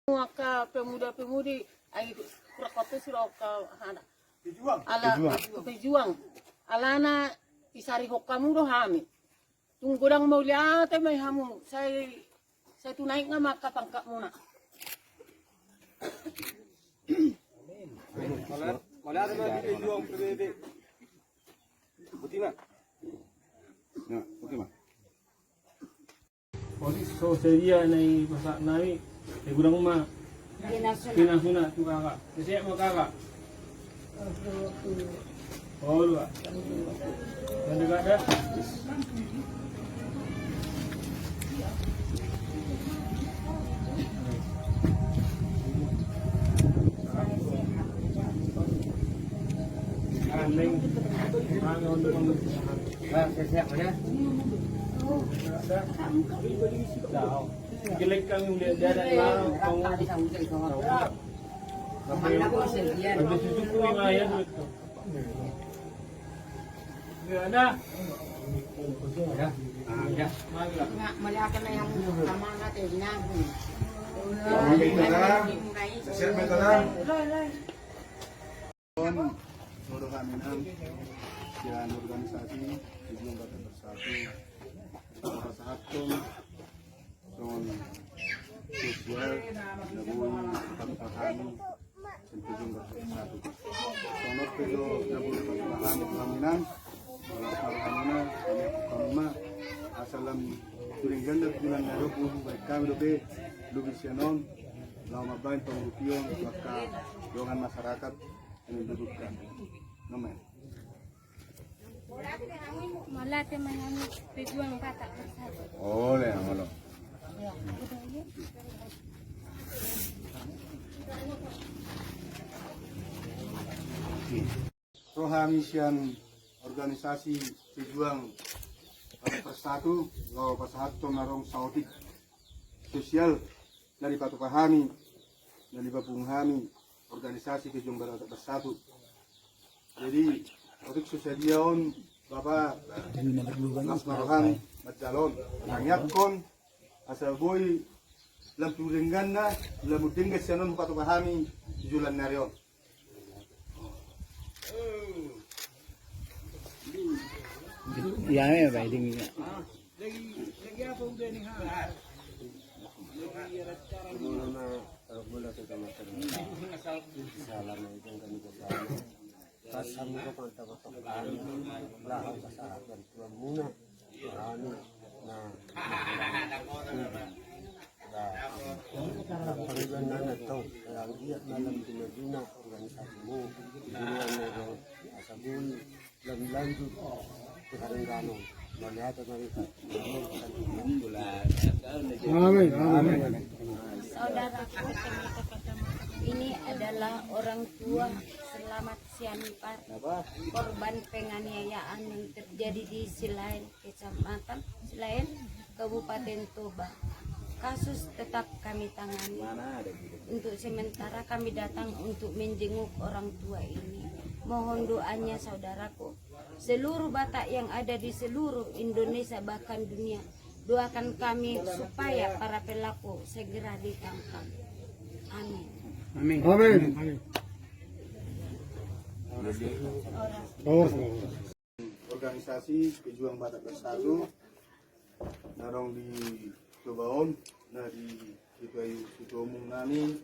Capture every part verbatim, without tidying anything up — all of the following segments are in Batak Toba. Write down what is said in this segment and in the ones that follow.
Angka pemuda-pemudi, ai kurang kotes sudah angka hana. Pejuang. Ala pejuang. Pejuang. Alana isarihon hamu do hami. Tung godang mauliate ma i hamu, sai, sai tu naik nga maka pangkatmuna. Mauliate ma di pejuang P B B. Boti ma. Ya, oke ma. Otik so sadia na i pasahat nami, e godang ma. Pinasuna tu kakak. Sehat ma kakak. Oh, dua. Nanti kakak. Aneh. Bang, sehat, ya? Jelek kami udah ada. Ada. Ada. Melihat yang sama lah, teh, nyambung. Sehat, betul, kan? Dohot hami nang sian organisasi Pejuang Batak Bersatu, pasahathon songon sosial na boi dipatupa hami sian Pejuang Batak Bersatu. Songon pe do na boi dipatupa hami tu hami nang, molo hami nang, hami ma asa lam tu denggan na tu denggan na dohot hami dope, lobi sian on, laho mambahen pangurupion tu angka dongan masyarakat. Mauliate ma i hami Pejuang Batak Bersatu. Oleh, molo. Ro hami sian organisasi Pejuang Batak Bersatu, laho pasahathon adong saotik sosial na dipatupa hami, na dipapungu hami, organisasi Pejuang Batak Bersatu. Jadi, otik so sadia on, Bapa, las ma roham manjalo on, mangiangkon, asa boi lam tu dengganna, lam denggan sian on hupatupa hami di joloan ni ari on. Ia, ia, baik, dingin, ia. Lagi, lagi apa udah nih, ha? Lagi ada cara. Gimana, kalau bola kita makan? Salam itu kan kita salam. Pas kamu ke pantai kotok kami, lah, pas saat dan tuan muna. Anu, nah, nah, panggilan anak tau, yang dia malam di Madina, organisasimu, duluan nego, asa bun, lam lanjut, tu hari gano, melihat mereka. Amin, amin. Saudaraku, ini adalah orang tua selamat Sianipar, korban penganiayaan yang terjadi di Silaen, Kecamatan Silaen, Kabupaten Toba. Kasus tetap kami tangani. Untuk sementara kami datang untuk menjenguk orang tua ini. Mohon doanya, saudaraku. Seluruh Batak yang ada di seluruh Indonesia, bahkan dunia, doakan kami supaya para pelaku segera ditangkap. Amin. Amin. Amin. Organisasi Pejuang Batak Bersatu na adong di Toba on, na di Ketua, Ketua Umum nami,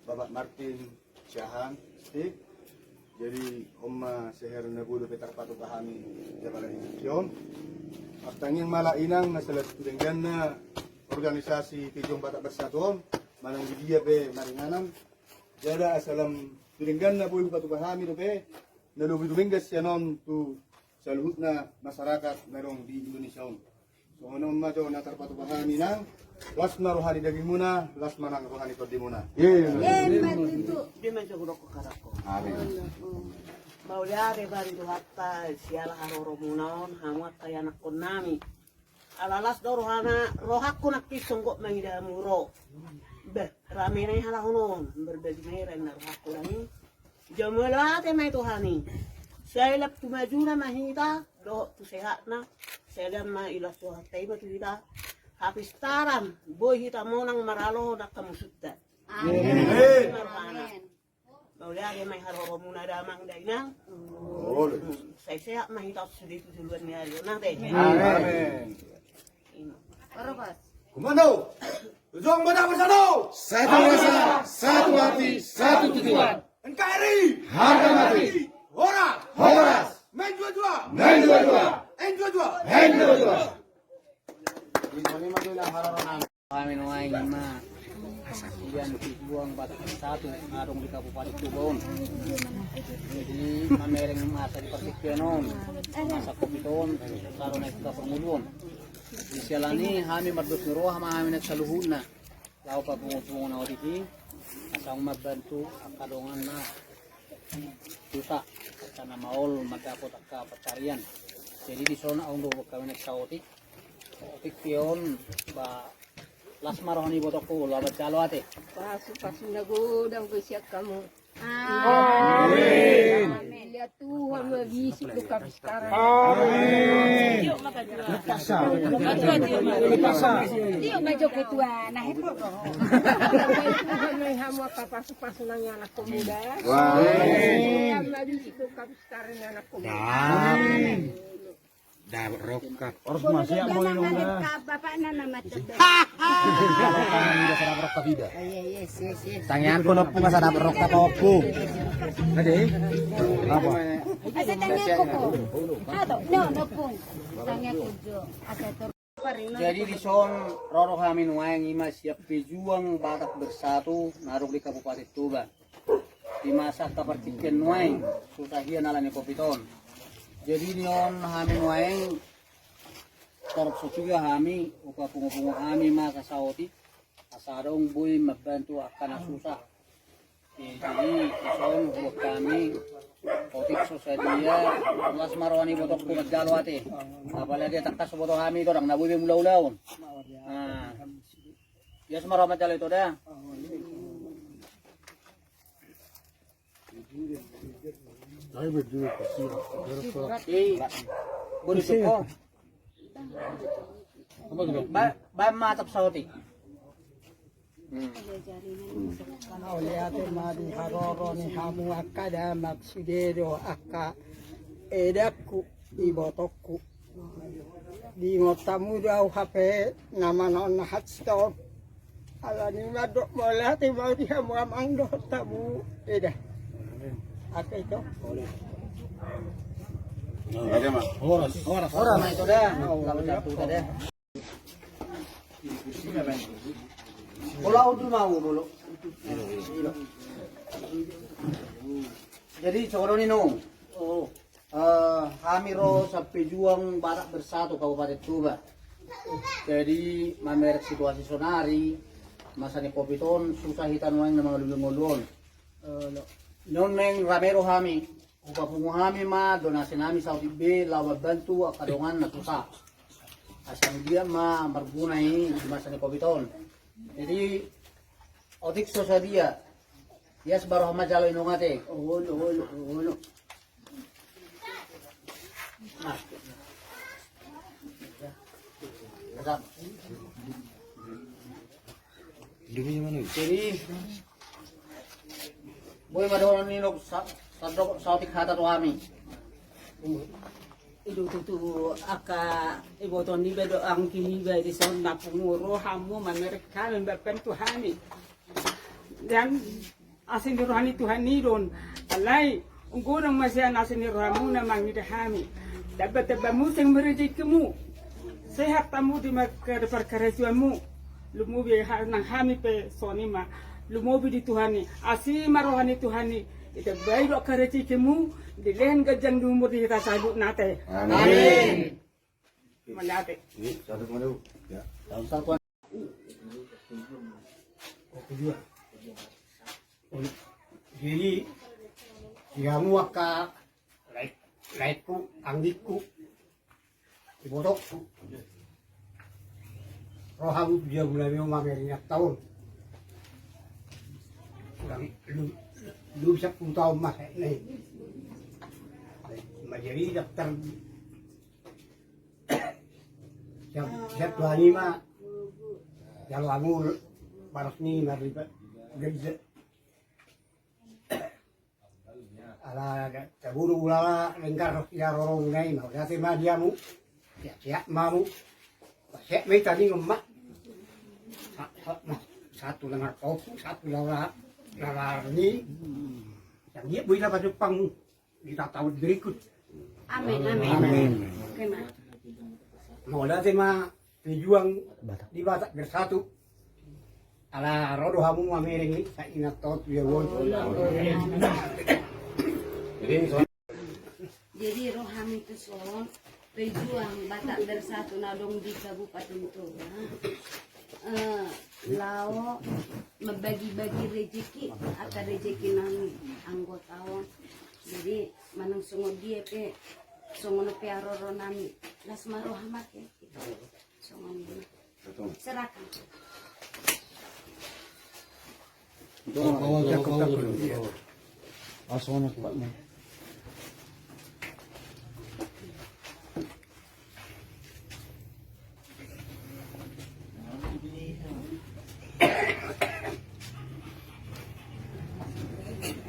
Bapak Martin Siahaan, S T. Jadi, on ma seher na boi dope tarpatupa hami jabala di tingki on. Martangiang ma ala inang na salas tu dengganna organisasi Pejuang Batak Bersatu on, manang di dia pe maringanan. Jala asa lam tu dengganna boi hupatupa hami dope, na lobi dumenggan sian on tu saluhutna masyarakat na adong di Indonesia on. Songon on ma jo na tarpatupa hami nang, las ma roha ni dagingmuna, las ma nang roha ni tondimuna. Emma tutu. Dia ma jo hudok karakko. Amin. Mauliate ma di Tuhanta siala haroromuna on, hamu angka ianakkon nami. Ala las do rohana, rohangku nangkin songgop mangida hamu ro. Beh, rame na i halahonon, berbagi ma i rohangku nangkin. Jolo mauliate ma i tu hami. Sai lam tu majuna ma hita, dohot tu sehatna, sai lam ma ilas rohanta i ma tu hita. Hapistaran, boi hita monang maralohon angka musunta. Amin. Amin. Mauliate ma i haroromuna damang dainang. Olo. Sai sehat ma hita sude tu joloan ni ari on ate. Amin. Ima. Komando. Pejuang Batak Bersatu. Satu rasa, satu hati, satu tujuan. N K R I. Harga mati. Horas. Horas. Men dua dua. Men dua dua. N dua dua. Men dua dua. Hami nuaeng ima sian Pejuang Batak Bersatu na adong di Kabupaten Toba on. Jadi mamereng masa di partingkian on, masa covid on, saro naik ka parngoluon. Di siala ni hami mardos ni roha ma hami na saluhutna laho papungu-pungu na otik i, asa mambantu angka dongan na susah, asa na maol mandapot angka pansarian. Jadi dison adong do hami na saotik. Otik pe on ba las ma roha ni ibotongku, laho manjalo ate. Pasu-pasu na godang be sian hamu. Amin. Amin. Lihat Tuhan ma bisik do kapistaran. Amin. Tio ma jo ketua na hepo. Tuhan ma hamu angka pasu-pasu nang anak muda. Amin. Tuhan ma bisik do kapistaran anak muda. Amin. Dapot rongkap. Oros ma siap mo inong da. Bapakna na macet. Bapakna da sadapot rongkap ida. Tangiangku noppung asa dapot rongkap ompung. Ade. Apa? Asa tangiangku ko. Ato, no, noppung. Tangiangku jo. Asa tor. Jadi dison ro do hami nuaeng ima sian Pejuang Batak Bersatu na adong di Kabupaten Toba. Di masa angka partingkian nuaeng, susah hian ala ni covid on. Jadi nion hami nuaeng, torop so piga hami, hupapungu-pungu hami masa saotik, asa adong boi mambantu angka na susah. Jadi dison buat hami, otik so sadia, las ma roha ni ibotongku manjalo ate. Apalagi tangkas so boto hami, torang na boi be mula ulaon. Nah. Ias ma roha manjalo ito da. Baen ma atap saotik. Mauliate ma di haroro ni hamu angka damang, sude do angka edangku, ibotongku. Diingot hamu do au hape na manaon na hansit on. Alani mandok mauliate ma au di hamu amang dohot hamu eda. Ate ito. Horas, horas. Horas ma ito da. Lalu jatuh da. Pola udu mau dulu. Jadi songon i no. Oh. Eh, hami ro sian Pejuang Batak Bersatu Kabupaten Toba. Jadi mamereng situasi sonari, masa ni covid on, susah hita nuaeng na mangalului ngolu on. Eh, nion naeng rame ro hami, hupapungu hami ma donasi nami saotik be laho mambantu angka dongan na susah. Asa anggiat ma marguna i di masa ni covid on. Jadi otik so sadia, ias ma roha manjalo inong ate. Olo, olo, olo. Jadi boi ma dohonon ni inong sa-, sandok saotik hata tu hami. I do tutu angka iboto niba dohot anggi niba dison na pungu ro hamu mamereng hami mambantu hami. Dan asi ni roha ni Tuhan i do on. Alai, unggodang ma sian asi ni rohamuna mangida hami. Tamba-tamba muse ma rejekimu. Sehat hamu di ma-, parkarajaonmu. Lumobi ha-, nang hami pe songon i ma. Lumobi di Tuhan i. Asi ma roha ni Tuhan i. Ditambai do angka rejekimu. Dilehon ganjang ni umur di hita saluhutna ate. Amin. Mauliate. Jadi di hamu angka lae-, laengku, anggingku, ibotongku, ro hamu tu jabu nami on mamereng hata on. Ulang lu-, lu-, sampulu taon ma sae na i. Manjadi daftar Siap, siap Tuhan i ma. Jalo hamu baros ni marlipat. Ala taboru ulala lengkar di haroromuna i, mauliate ma di hamu. Sehat-sehat ma hamu. Sehat ma hita ninna ma. Sa- sa- ma- satu na martopu, satu na ra- na rarni. Yang dia boi dapat Jepang. Di tahun berikut. Amin, amin. Amin. Oke, Mak. Mauliate ma pejuang di Batak Bersatu. Ala ro do hamu mamereng i, sai ingat tot dia won. Jadi ro hami tu son, pejuang Batak Bersatu na adong di Kabupaten Toba. Eh, laho mambagi-bagi rejeki, angka rejeki nang anggota on. Jadi manang songon dia pe, songon on pe haroro nami, las ma roha ma ke. Songon i. Serahkan. Bawa, bawa, bawa, bawa. Ah, songon on, Pak.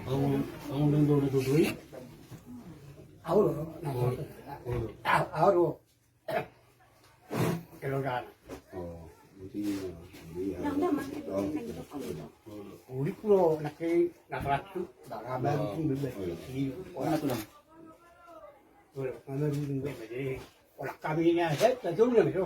Au, au nang do, do, do, do. Au do, nang do. Au, au do. Keluarga. Oh, berarti, iya. Uli kulo nake nasratu, bagaban. Oh, iya. Uli kulo. Uli kulo, mana dulu, jadi, orang kami ini, eh, tak tahu lah, itu.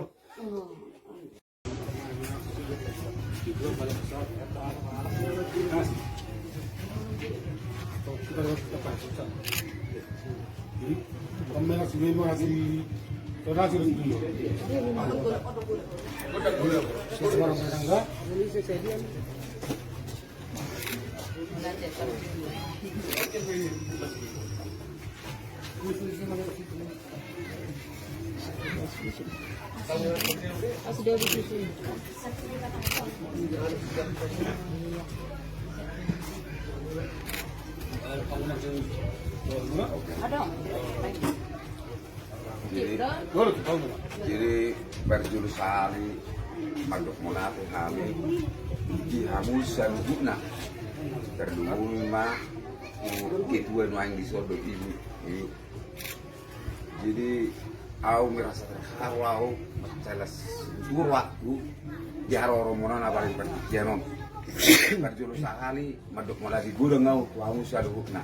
Jadi, jadi parjolo sahali mandok mauliate hami di hamu saluhutna. Tardungoi ma ketua nuaeng di son dohot ibu. Jadi au merasa terharu au, mansai las tu rohangku di haroromuna na pala di partingkian on. Parjolo sahali mandok mauliate godang au tu hamu saluhutna.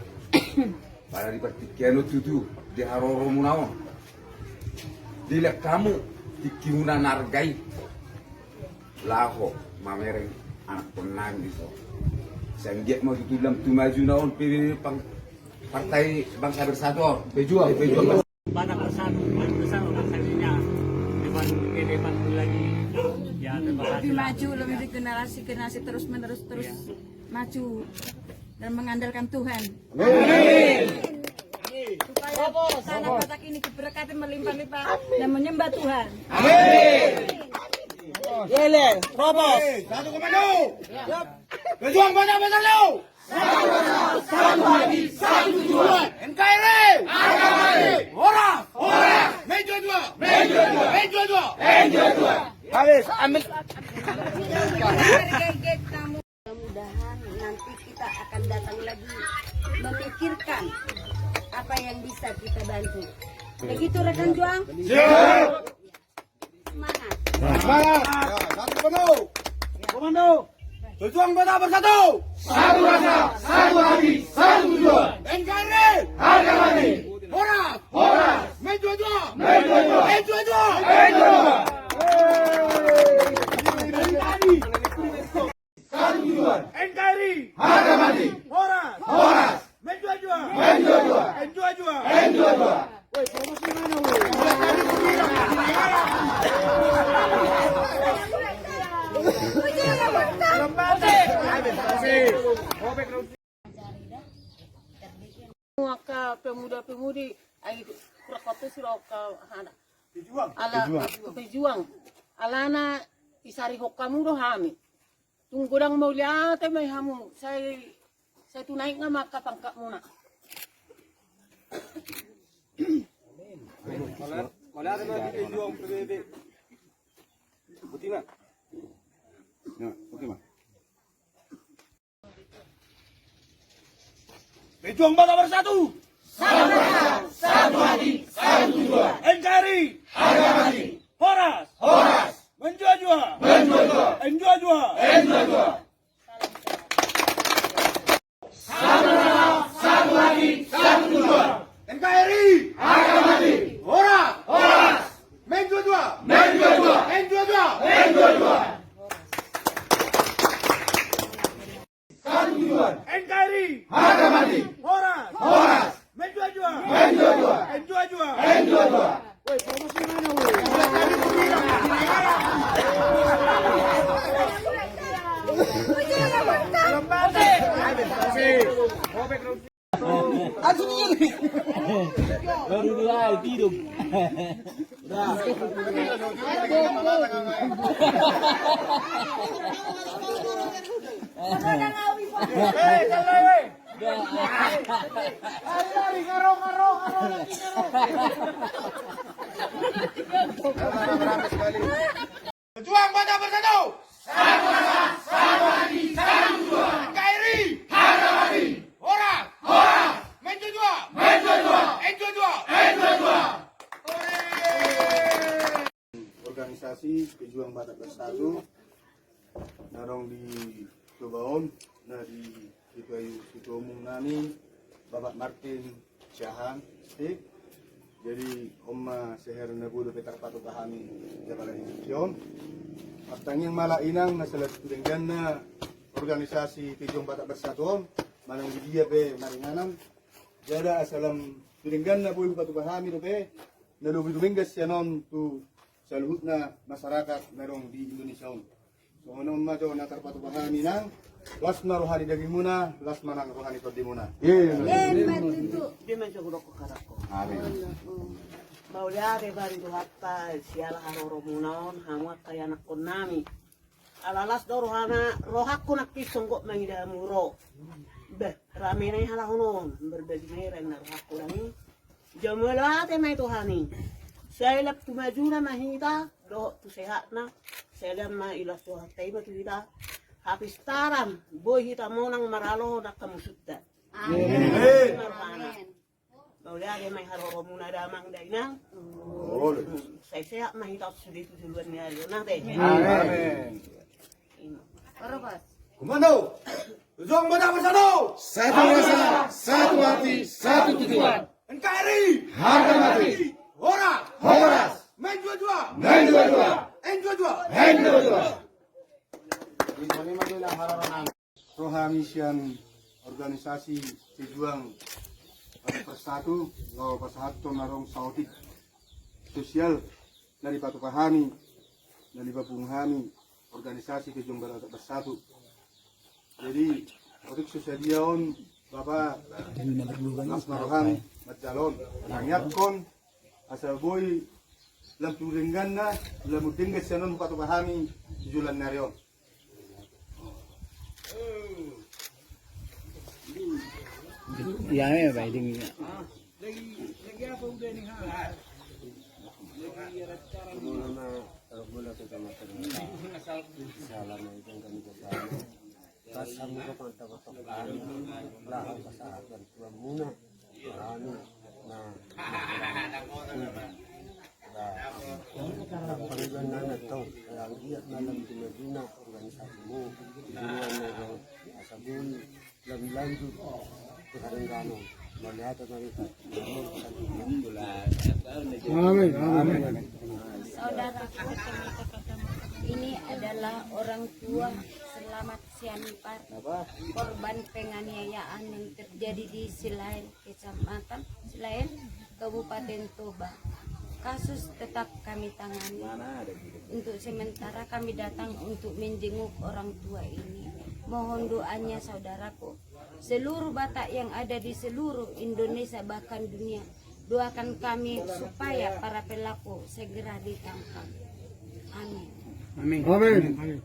Pala di partingkian on tutu di haroromuna on. Dilehon hamu tingkimuna na arga i. Laho mamereng anakkon nami di son. Sai anggiat ma tutu lam tu majuna on pe pang- Partai Bangsa Bersatu on. Pejuang, pejuang. Batak Bersatu, Batak Bersatu, Batak Bersatu. Depan, ke depan lagi. Ya, terima kasih. Lebih maju, lebih generasi, generasi terus menerus, terus maju dan mengandalkan Tuhan. Amin. Supaya tanah Batak ini diberkati melimpah-limpah dan menyembah Tuhan. Amin. Yele, propos. Satu komando. Pejuang Batak Bersatu. Satu rasa, satu hati, satu tujuan. N K R I. Harga mati. Horas. Horas. Menjual dua. Menjual dua. Menjual dua. Menjual dua. Habis, ambil. Mudah-mudahan nanti kita akan datang lagi memikirkan apa yang bisa kita bantu. Begitu, rekan juang? Siap. Semangat. Semangat. Ya, satu komando. Komando. Pejuang Batak Bersatu. Satu rasa, satu hati, satu tujuan. N K R I. Harga mati. Horas. Horas. Menjual dua. Menjual dua. Menjual dua. Menjual dua. Satu tujuan. N K R I. Harga mati. Horas. Horas. Menjual dua. Menjual dua. Menjual dua. Menjual dua. Woi, promosi mana, woi? Angka pemuda-pemudi, ai, kurang kotor sudah angka anak. Pejuang. Ala, pejuang. Pejuang. Alana isarihon hamu do hami. Tung godang mauliate ma i hamu, sai, sai tu naek ma angka pangkatmuna. Mauliate ma di pejuang P B B. Boti ma. Ya, oke, Bang. Pejuang Batak Bersatu. Satu rasa, satu hati, satu tujuan. N K R I. Harga mati. Horas. Horas. Menjua-jua. Menjua-jua. Menjua-jua. Menjua-jua. Satu rasa, satu hati, satu tujuan. N K R I. Harga mati. Horas. Horas. Menjua-jua. Menjua-jua. Menjua-jua. Menjua-jua. Satu tujuan. N K R I. Harga mati. Horas. Horas. Menjua-jua. Menjua-jua. Menjua-jua. Menjua-jua. Woi, promosi mana, woi? Baru dua, tidur. Pejuang Batak Bersatu. Satu rasa, satu hati, satu tujuan. N K R I. Harga mati. Horas. Horas. Menjua-jua. Menjua-jua. Menjua-jua. Menjua-jua. Organisasi Pejuang Batak Bersatu na adong di Toba on, na di Ketua, Ketua Umum nami, Bapak Martin Siahaan, Steve. Jadi, on ma sian hami na boi dope tarpatupa hami di apala di sisi on. Martangiang ma hita inang na saluhut tu dengganna organisasi Pejuang Batak Bersatu on, manang di dia pe maringanan. Jala asa lam tu dengganna boi hupatupa hami dope, na lobi dumenggan sian on tu saluhutna masyarakat na adong di Indonesia on. Songon on ma jo na tarpatupa hami inang, las ma roha ni dagingmuna, las ma nang roha ni tondimuna. Emma tutu. Dia ma jo hudok karakko. Amin. Mauliate ma di Tuhanta siala haroromuna on, hamu angka ianakkon nami. Ala las do rohana, rohangku nangkin songgop mangidamu ro. Bah, rame na i halahonon, berbagi mereng na rohangku nami. Jumolo ate ma i tu hami. Sai lam tu majuna ma hita, dohot tu sehatna, sai lam ma ilas Tuhanta i ma tu hita. Hapistaran, boi hita monang maralohon angka musunta. Amin. Amin. Mauliate ma i haroromuna damang dainang. Sai sehat ma hita sude tu joloan ni ari on ate. Amin. Ima. Komando. Pejuang Batak Bersatu. Satu rasa, satu hati, satu tujuan. N K R I. Harga mati. Horas. Horas. Menjua-jua. Menjua-jua. Enjua-jua. Enjua-jua. Roha ni sian organisasi Pejuang Batak Bersatu, laho pasahathon adong saotik sosial na dipatupa hami, na dipapungu hami, organisasi Pejuang Batak Bersatu. Jadi, otik so sadia on, Bapa, las ma roham manjalo on. Tangiangkon, asa boi lam tu dengganna, lam denggan sian on hupatupa hami, di joloan ni ari on. Iya, ya, baik, dingin, ya. Pas hamu dohot mantap-mantap kami, laho pasahathon tu hamuna, kami, na, na, na, na, panggilan na, na, tong, yang dia malam di Madina, organisasimu, di luar negeri, asa boi, lam lanjut, tu harengganon, melihat mereka. Amin, amin. Saudaraku, ini adalah orang tua selamat Sianipar, korban penganiayaan yang terjadi di Silaen, Kecamatan Silaen, Kabupaten Toba. Kasus tetap kami tangani. Untuk sementara kami datang untuk menjenguk orang tua ini. Mohon doanya, saudaraku. Seluruh Batak yang ada di seluruh Indonesia, bahkan dunia, doakan kami supaya para pelaku segera ditangkap. Amin. Amin. Amin. Amin.